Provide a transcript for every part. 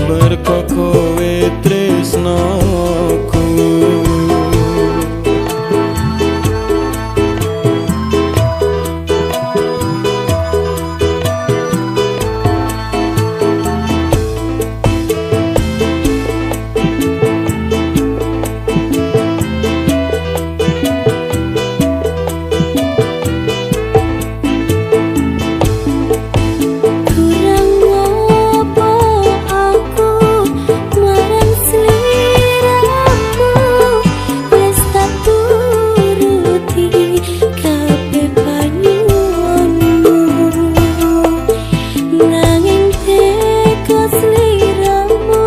Merko kowe tresnoku. Kurang ngopo aku marang sliramu, wis tak turuti kabeh panyuwunmu, nanging teko sliramu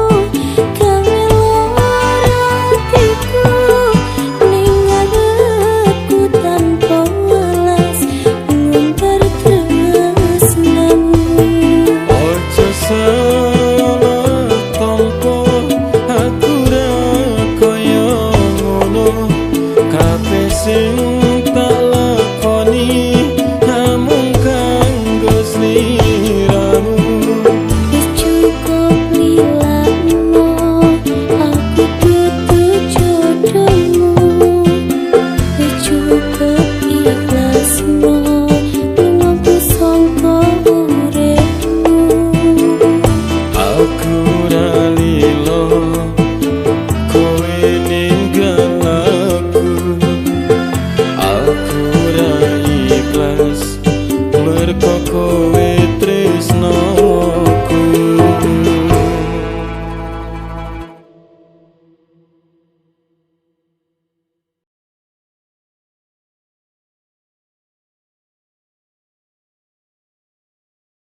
gawe lara atiku ning ngarepku tanpa welas ngumbar tresnamu. Ojo salah tompo, aku ra kaya ngono. Kabeh sing tak lakoni namung kanggo sliramu. Wis cukup lilakno, aku dudu jodohmu. Wis cukup ikhlasno, lungaku sangka uripmu. Aku ra